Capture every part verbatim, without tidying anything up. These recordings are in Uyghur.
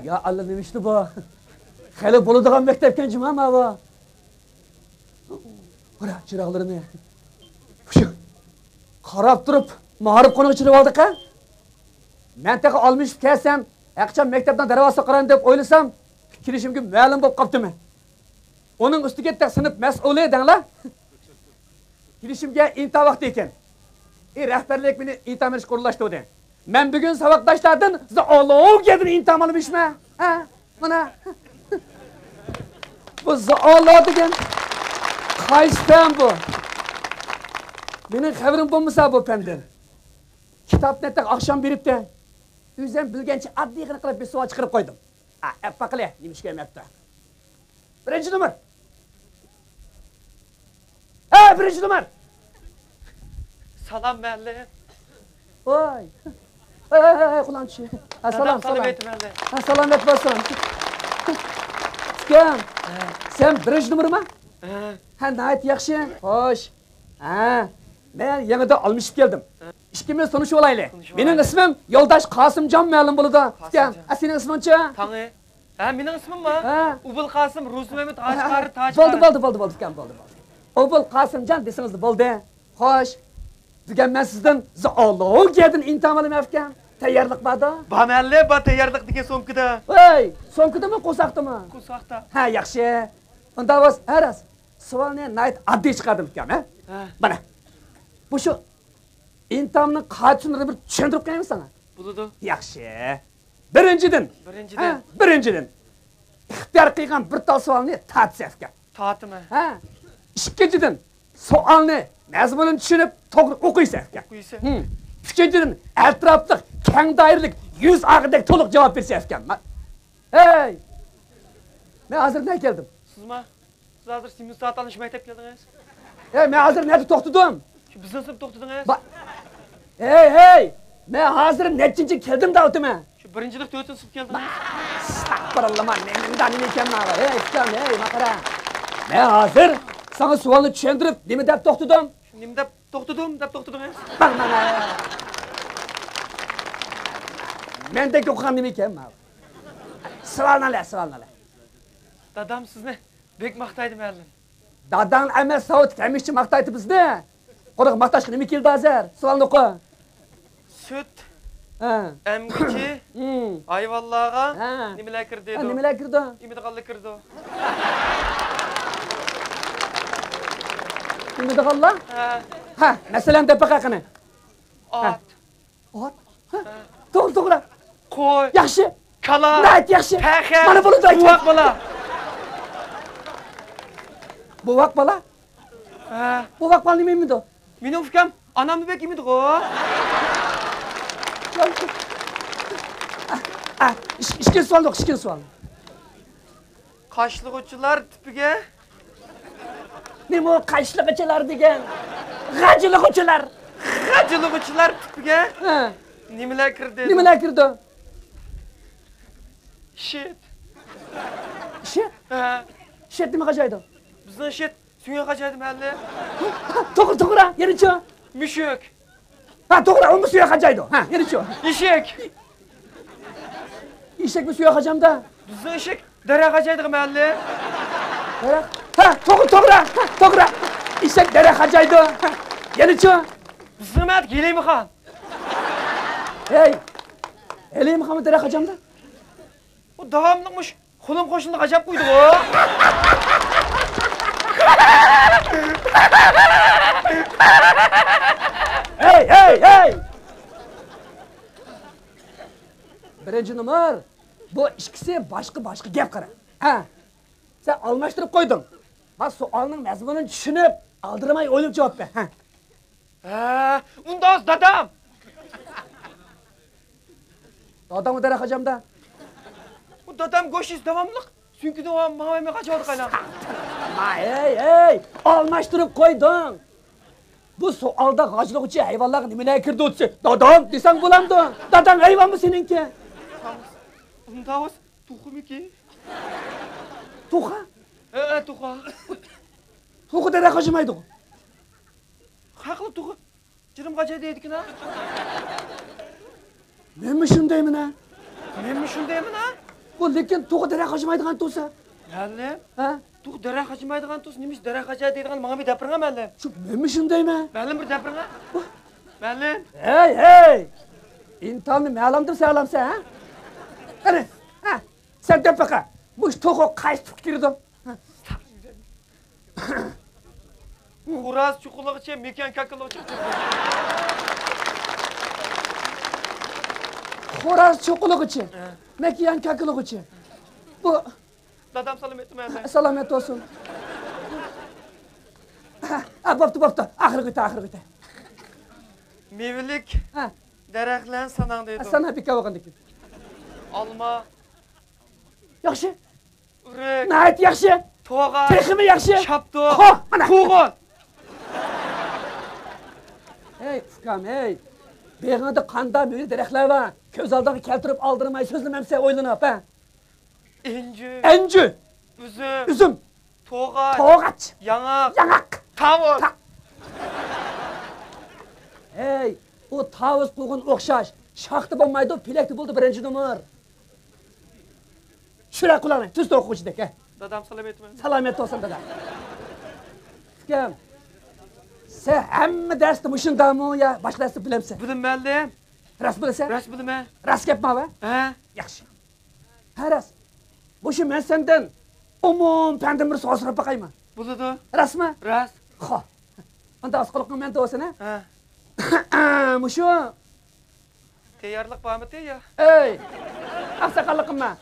يا ئاللا، نېمە ئىشتى بۇ؟ خېلى بولىدىغان مەكتەپكەن جۇما ماۋۇ. قارا چىراغلىرىنى. پۇشۇ. قاراپ تۇرۇپ مائارىپ قونىقى چىرىۋالدىقە. مەن تېخى ئالمىشىپ كەلسەم، ھەقىچان مەكتەپنىڭ دەرۋازىسىغا قارايمەن دەپ ئويلىسام، كېلىشىمگە مۇئەللىم بولۇپ قاپتىمەن. ئۇنىڭ ئۈستىگە تېخى سىنىپ مەسئۇلى دەڭلار. كېلىشىمگە ئىمتىھان ۋاقتى ئىكەن. ئى، رەھبەرلىك مېنى ئىمتىھان بېرىشكە ئورۇنلاشتۇردى. مەن بۈگۈن ساۋاقداشلاردىن زوئولوگىيەدىن ئىمتىھان ئالىمىشمەن. ھە، مانا. بۇ زوئولوگ دېگەن قايسى پەن بۇ؟ مېنىڭ خەۋىرىم بولمىسا بۇ پەندىن. كىتابنى تېخى ئاخشام بېرىپتۇ. ئۆزۈم بىلگەنچە ئاددىيغىنە قىلىپ بىر سوئال چىقىرىپ قويدۇم. ھە، ئەپ باقىلى، نېمە ئىش كۆرمەپتۇ. بىرىنچى نومۇر. ھە، بىرىنچى نومۇر. سالام، مۇئەللىم. ۋاي. ھەي، ھەي، ھەي، ھەي، قۇلان چۈشى. ھە، سالام، دادام سالام. سالام ئېيتىمەنلى. ھە، سالامەت بولسۇن. ئۇكام، ھە. سەن بىرىنچى نومۇرما؟ ھە. ھە، ناھايىتى ياخشى. خوش. ھە، مەن يېڭىدىن ئالمىشىپ كەلدىم. ھە. ئىككىمىز تونۇشۇۋالايلى. تونۇشۇۋالايلى. مېنىڭ ئىسمىم يولداش قاسىمجان مۇئەللىم بولىدۇ. قاسىمجان. ئۇكام، ئە، سېنىڭ ئىسمىڭچۇ؟ تاڭى. ھە، مېنىڭ ئىسمىممۇ؟ ھە. ئوبۇلقاسىم روزىمەمەت ھاجى قارى تاج بولدى، قارى. بولدى، بولدى، بولدى، ئۇكام، بولدى، بولدى. ئوبۇلقاسىمجان دېسىڭىزلا بولدى. خوش. بۈگۈن مەن سىزدىن زوئولوگىيەدىن ئىمتىھان ئالىمەن ئۇكام. تەييارلىق باردا؟ بار مەللە، بار تەييارلىق دېگەن سومكىدا. ھەي، سومكىدىمۇ، قورساقتىمۇ؟ قورساقتا. ھە، ياخشى. ئۇنداق بولسا، ھە، راست. سوئالنى ناھايىتى ئاددىي چىقاردىم ئۇكام، ھە؟ ھە. مانا. بۇ شۇ ئىمتىھاننىڭ قائىدە-ئۇسۇللىرىنى بىر چۈشەندۈرۈپ قويايمۇ ساڭا؟ بولىدۇ. ياخشى. بىرىنچىدىن. بىرىنچىدىن. ھە، بىرىنچىدىن. ئىختىيار قىلغان بىر تال سوئالنى تارتىسەن ئۇكام. تارتىمەن. ھە. ئىككىنچىدىن، سوئالنى مەزمۇنىنى چۈشىنىپ، توغرا ئوقۇيسەن ئۇكام. ئوقۇيسەن. ھىم. ئۈچىنچىدىن، ئەتراپلىق، كەڭ دائىرىلىك، يۈز ئاغىدەك تولۇق جاۋاب بېرىسەن ئۇكام. ھەي! مەن ھازىر نەگە كەلدىم؟ سىزما؟ سىز ھازىر سېمىز سائەت ئالمىشىپ مەكتەپكە كەلدىڭىز. ھەي، مەن ھازىر نەدە توختىدىم؟ شۇ بىزنىڭ سىنىپتا توختىدىڭىز. با-، ھەي، ھەي! مەن ھازىر نەچچىنچى كەلدىم دەۋاتىمەن. شۇ بىرىنچىلىك تۆتىنچى سىنىپقا كەلدىڭىز. ئەستەغپۇرۇللا، ما نېمىڭدا نېمە ئىكەن ماۋۇ؟ ھەي، ئۇكام، ھەي، ماقارا. مەن ھازىر ساڭا سوئالنى چۈشەندۈرۈپ، نېمە دەپ توختىدىم؟ شۇ نېمە دەپ توختىدىم دەپ توختىدىڭىز؟ باقماڭا. مەندەك ئوقۇغان نېمە ئىكەن ماۋۇ؟ سوئالنى ئالە، سوئالنى ئالە. دادام سىزنى بەك ماختايدۇ، مۇئەللىم. داداڭ ئەمەس، ساۋۇت ھەمىشە ماختايتتى بىزنى. قۇرۇق ماختاشقا نېمە كېلىدۇ ھازىر؟ سوئالنى ئوقۇ. سۈت ھە. ئەمگۈچى ھىم. ھايۋانلارغا ھە. نېمىلەر كىرىدۇ ھە، دەيدۇ؟ نېمىلەر كىرىدۇ؟ ئېمىدىغانلار كىرىدۇ. ئېمىدىغانلار؟ ھە. ھە، مەسىلەن، دەپ بېقە قېنى. ئات. ئات؟ ھە؟ توغرا، توغرا. قوي. ياخشى. كالا. ناھايىتى ياخشى. پەخەس. مانا بولىدۇ ئايتقان. بوۋاق بالا. بوۋاق بالا؟ ھە. بوۋاق بالا نېمە ئېمىدۇ؟ مېنىڭ ئۇكام ئانامنى بەك ئېمىدىغۇ. ئە، ئە، ئىش-، ئىككىنچى سوئال يوق، ئىككىنچى سوئال. قاشلىغۇچىلار تىپىگە. نېمە ئۇ قاشلىغۇچىلار دېگەن؟ غاجىلىغۇچىلار. غاجىلىغۇچىلار تىپىگە ھە. نېمىلەر كىردى؟ نېمىلەر كىردى؟ ئىشىت. ئىشىت؟ ھە. ئىشىت نېمە غاجايدۇ؟ بىزنىڭ ئىشىت سۆڭەك غاجايدۇ، مۇئەللىم. توغرا، توغرا. يەنىچۇ؟ مۈشۈك. ھە، توغرا، ئۇمۇ سۆڭەك غاجايدۇ. ھە، يەنىچۇ؟ ئېشەك. ئېشەكمۇ سۆڭەك غاجامدا؟ بىزنىڭ ئېشەك دەرەخ غاجايدىغۇ، مۇئەللىم. دەرەخ؟ ھە، توغرا، توغرا. ھە، توغرا. ئېشەك دەرەخ غاجايدۇ. ھە، يەنىچۇ؟ بىزنىڭ مەدىكى ھېلىمخان. ھەي، ھېلىمخانمۇ دەرەخ غاجامدا؟ ئۇ داۋاملىق مۇشۇ قولۇم قوشنىدا غاجاپ قويدىغۇ. ھەي، ھەي، ھەي! بىرىنچى نومۇر، بۇ ئىككىسى باشقا، باشقا گەپ قارا. ھە؟ سەن ئالماشتۇرۇپ قويدۇڭ. ما سوئالنىڭ مەزمۇنىنى چۈشىنىپ، ئالدىرىماي ئويلىنىپ جاۋاب بەر. ھە؟ ھە، ئۇنداق دادام. داداڭمۇ دەرەخ غاجامدا؟ ئۇ دادام گوشىس داۋاملىق سۆڭىكىدىن ماڭا غاجاۋاتقان. ما، ھەي، ھەي، ئالماشتۇرۇپ قويدۇڭ. بۇ سوئالدا غاجىلىغۇچى ھايۋانلارغا نېمىلەر كىرىدۇ دېسە، دادام دېسەڭ بولامدۇ؟ داداڭ ھايۋانمۇ سېنىڭكى؟ ئۇنداق بولسا توخۇمىكى؟ توخۇ؟ ھە، ھە، توخۇ. توخۇ دەرەخ غاجىمايدىغۇ. ھەقلا توخۇ. جىرىم غاجاي دەيدىكىنا. مەنمۇ شۇندايمەن ھە. مەنمۇ شۇندايمەن ھە. بۇ لېكىن توغا دەرەخ قاچىمايدىغان توسا. مەلىم. ھە؟ توغا دەرەخ قاچىمايدىغان توسا نېمە ئىش دەرەخ قاچاي دەيدىغان ماڭا بىر دەپ بېرىڭە مەلىم. شۇ مەنمۇ شۇنى دەيمەن. مەلىم بىر دەپ بېرىڭە. مەلىم. ھەي، ھەي! ئىنتالنى مەلامدىم سەلامسەن، ھە؟ قېنى، ھە؟ سەن دەپ بېقە. مۇشۇ توغا قايسى تۈرككە كىرىدۇ؟ خوراز چوقۇلىغۇچە، مېكىيان كاكىلىغۇچە. خوراز چوقۇلىغۇچە، ھە. مېكىيان كاكىلىغۇچە. بۇ دادام سالام ئېيتىمەن. سالامەت بولسۇن. ھە، بوپتۇ، بوپتۇ. ئاخىرىغا ئۆتە، ئاخىرىغا ئۆتە. مېۋىلىك، ھە، دەرەخلەرنى ساناڭ دەيدۇ. سانا بىكار بولغاندىكىن. ئالما. ياخشى. ئۆرۈك. ناھايىتى ياخشى. توغا. تېخىمۇ ياخشى. شاپتۇل. خو، مانا. قوغۇن. ھەي، ئۇكام، ھەي. بېغىڭدا قاندا مېۋە دەرەخلەر بار. كۆز ئالدىڭغا كەلتۈرۈپ ئالدىرىماي سۆزلىمەمسەن ئويلىنىپ، ھە؟ ئەنجۈر. ئەنجۈر. ئۈزۈم. ئۈزۈم. توغاچ. توغاچ. ياڭاق. ياڭاق. تاۋۇز. تا-، ھەي، ئۇ تاۋۇز قوغۇن ئوخشاش. شاختا بولمايدۇ، پېلەكتە بولىدۇ بىرىنچى نومۇر. چۈشۈرە قۇلاقنى، تۈز توقۇغۇچىدەك، ھە. دادام سالام ئېيتىمەن. سالامەت بولسۇن، دادا. ئۇكام، سەن ھەممە دەرستە مۇشۇنداقمۇ يا باشقا دەرستە بىلەمسەن؟ بىلىمەن، مەلىم. راست بىلىسەن؟ راست بىلىمەن. راست گەپمۇ بۇ؟ ھە. ياخشى. ھە، راست. مۇشۇ مەن سەندىن ئومۇم پەندىن بىر سوئال سوراپ باقايمۇ؟ بولىدۇ. راستمۇ؟ راست. خو. ئۇنداق ئاز قۇلىقىڭ مەندە بولسۇن، ھە؟ ھە. مۇشۇ. تەييارلىق بارمىتى يا؟ ئەي، ئاقساقاللىقىم مەن.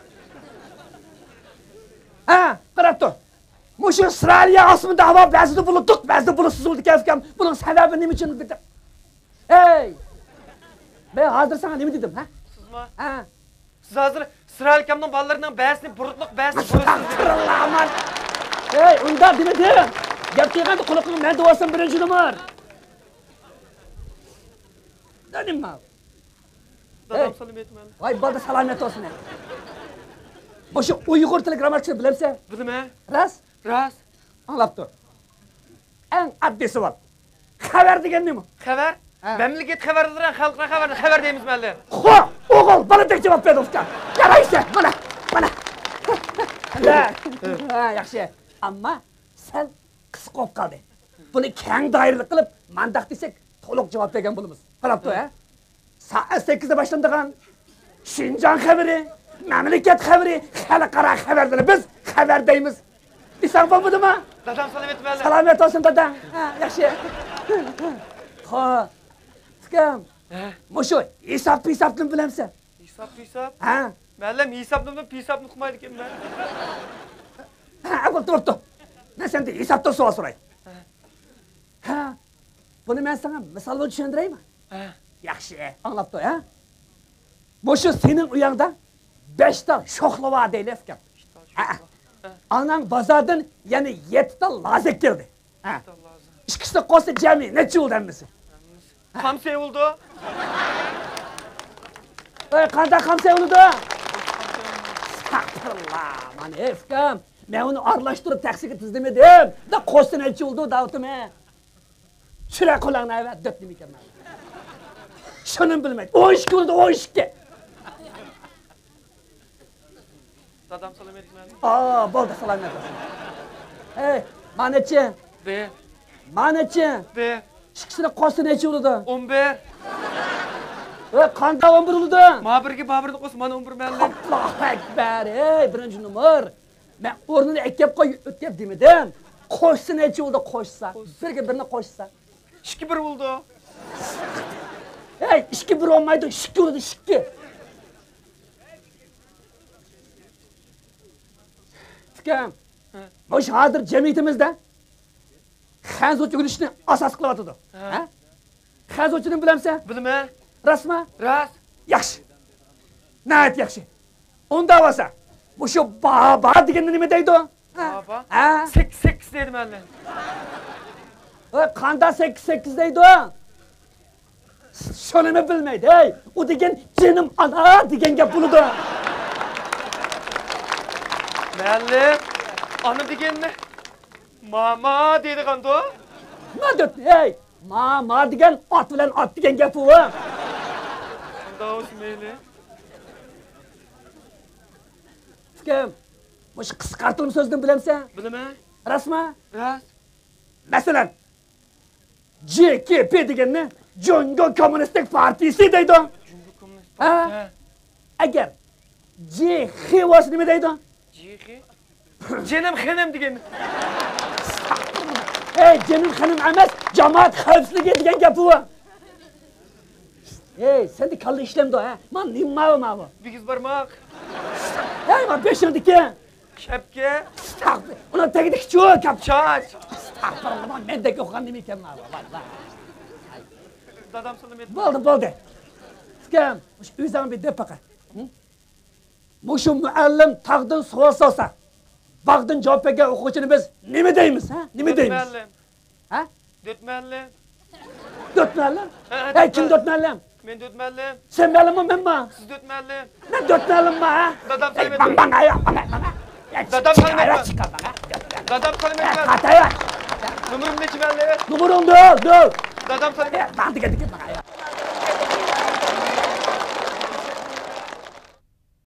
ھە، قاراپ تۇر. مۇشۇ ئىسرائىلىيە ئاسمىنىدا ھاۋا بەزىدە بۇلۇتلۇق، بەزىدە بۇلۇتسىز بولىدىكەن، ئۇكام. بۇنىڭ سەۋەبى نېمە ئۈچۈن؟ ئەي، مەن ھازىر ساڭا نېمە دېدىم، ھە؟ سىزمۇ؟ ھە. سىز ھازىر ئىسرائىل ئاكامنىڭ بالىلىرىنىڭ بەزىسىنى بۇرۇتلۇق، بەزىسىنى بۇرۇتسىز. ئەستەغپىرۇللا، ئامان. ھەي، ئۇنداق دېمىدىم. گەپ قىلغاندا قۇلىقىڭ مەندە بولسۇن بىرىنچى نومۇر. نېمە؟ دادام سالام ئېيتىمەن. ۋاي، بالدۇر سالامەت بولسۇن. مۇشۇ ئۇيغۇر تىلى گرامماتىكىسىنى بىلەمسەن؟ بىلىمەن. راست؟ راست. ئاڭلاپ تۇر. ئەڭ ئاددىي سوئال. خەۋەر دېگەن نېمە؟ خەۋەر؟ ھە. مەملىكەت خەۋەرلىرى، خەلقئارا خەۋەرنى خەۋەر دەيمىز مەلىم. خو، ئوغۇل، بالىدەك جاۋاب بەردىڭ ئۇكام. يارايسەن، مانا، مانا. ھە، ياخشى. ئەمما سەل قىسقا بولۇپ قالدى. بۇنى كەڭ دائىرىلىك قىلىپ، مانداق دېسەك، تولۇق جاۋاب بەرگەن بولىمىز. قاراپ تۇر، ھە؟ سائەت سەككىزدە باشلىنىدىغان شىنجاڭ خەۋىرى، مەملىكەت خەۋىرى، خەلقئارا خەۋەرلىرى بىز خەۋەر دەيمىز. دېسەڭ بولمىدىمۇ؟ دادام سالام ئېيتىپ بەردى. سالامەت بولسۇن داداڭ. ھە، ياخشى. خو، ئۇكام، ھە؟ مۇشۇ ھېساب پىسابنى بىلەمسەن؟ ھېساب پىساب؟ ھە؟ مەلىم ھېسابنى بىلمەي پىسابنى ئۇقمايدىكەنمەن. ھە، بوپتۇ، بوپتۇ. مەن سەندىن ھېسابتا سوئال سوراي. ھە. ھە، بۇنى مەن ساڭا مىسال بىلەن چۈشەندۈرەيمۇ؟ ھە. ياخشى، ئاڭلاپ تۇر، ھە؟ مۇشۇ سېنىڭ ئۆيۈڭدە بەش تال شوخلا بار دەيلى، ئۇكام. بەش تال ھە. شوخلا. ھە. ئاناڭ بازاردىن يەنە يەتتە تال لازەك كىردى. ھە. يەتتە تال لازەك. ئىككىسىنى قوشسا جەمئىي نەچچە بولدى ھەممىسى؟ ھەممىسى. ھە. خام سېۋىلدى. ئەي، قانداق خام سېۋىلدى؟ ئەستەغپىرۇللا. مانا، ھېي، ئۇكام، مەن ئۇنى ئارىلاشتۇرۇپ تەخسىگە تىزدىمىدىم. دا قوشسا نەچچە بولدى دەۋاتىمەن. چۈشۈرە قۇلاقنى، ئەۋەت، دۆت نېمە ئىكەن مەن. شۇنىمۇ بىلمەيدۇ. ئون ئىككى بولدى، ئون ئىككى. دادام سالام ئېيتىمەن. ئا، بولدى، سالامەت بولسۇن. ھەي، مانىچى؟ بىر. مانىچى؟ بىر. ئىككىسىنى قوشسا نەچچە بولىدۇ؟ ئون بىر. ھەي، قانداق ئون بىر بولىدۇ؟ ما بىرگە ما بىرنى قوشسا مانا ئون بىر مەلىم. ئاللاھۇ ئەكبەر. ھەي، بىرىنچى نومۇر. مەن ئورنىنى ئەكەپ قوي، ئۆتكەپ دېمىدىم. قوشسا نەچچە بولىدۇ، قوشسا؟ قوشسا. بىرگە بىرنى قوشسا. ئىككى بىر بولىدۇ. ھەي، ئىككى بىر بولمايدۇ، ئىككى بولىدۇ، ئىككى. ئۇكام، ھە. مۇشۇ ھازىر جەمئىيىتىمىزدە خەنزۇچە ئۆگىنىشنى ئاساس قىلىۋاتىدۇ. ھە. ھە؟ خەنزۇچىنى بىلەمسەن؟ بىلىمەن. راستمۇ؟ راست. ياخشى. ناھايىتى ياخشى. ئۇنداق بولسا، مۇشۇ بابا دېگەننى نېمە دەيدۇ؟ ھە؟ بابا؟ ھە؟ سەككىز سەككىز دەيدۇ مەلىم. ۋاي، قانداق سەككىز سەككىز دەيدۇ؟ شۇنىمۇ بىلمەيدۇ. ھەي، ئۇ دېگەن جېنىم ئانا دېگەن گەپ بولىدۇ. مەلىم، ئانا دېگەننى ماما دەيدىغاندۇ؟ مەدەت، ھەي، ماما دېگەن ئات بىلەن ئات دېگەن گەپ ئۇ. ئۇنداق بولسا مەيلى. ئۇكام، مۇشۇ قىسقارتىلما سۆزدىن بىلەمسەن؟ بىلىمەن. راستمۇ؟ راست. مەسىلەن، جې كې پې دېگەننى جۇڭگو كوممۇنىستىك پارتىيىسى دەيدۇ. جۇڭگو كوممۇنىست ھە؟ پارتىيە. ئەگەر جې خې بولسا نېمە دەيدۇ؟ جې خې؟ جېنىم خېنىم دېگەن. ئەي، جېنىم خېنىم ئەمەس، جامائەت خەۋپسىزلىكى دېگەن گەپ بۇ. ئەي، سەندە كاللا ئىشلەمدۇ ھە؟ مانا نېمە ماۋۇ، ماۋۇ؟ بىگىز بارماق. ئەي، مانا بېشىڭدىكى. شەپكە. ئەستەغپۇرۇللا. ئۇنىڭ تېگىدىكىچۇ، كاپ. چاچ. ئەستەغپۇرۇللا، مانا مەندەك ئوقۇغان نېمە ئىكەن ماۋۇ؟ ۋاي، ۋاي. دادام سالام ئېيتىپ. بولدى، بولدى. ئۇكام، مۇشۇ ئۆزۈڭ بىر دەپ باقە. ھە؟ مۇشۇ مۇئەللىم تاغدىن سوئال سالسا، باغدىن جاۋاب بەرگەن ئوقۇغۇچىنى بىز نېمە دەيمىز، ھە؟ نېمە دەيمىز؟ مۇئەللىم. ھە؟ دۆت مۇئەللىم. دۆت مۇئەللىم؟ ھە، ھە، ھەي، دۆت كىم مۇئەللىم. دۆت مۇئەللىم؟ مەن دۆت مۇئەللىم. سەن مۇئەللىممۇ، مەنمۇ؟ سىز دۆت مۇئەللىم. مەن دۆت مۇئەللىممۇ، ھە؟ دادام ھەي، سالام ئېيتىپ. ماڭا، ماڭا، ماڭا. دادام سالام ئېيتىپ. دادام سالام ئېيتىپ. قاتايا. نومۇرۇم نەچچە مۇئەللىم؟ نومۇرۇڭ نۆل، نۆل. دادام سالام ئېيتىپ. ماڭا دېگەندىكىن ماڭا.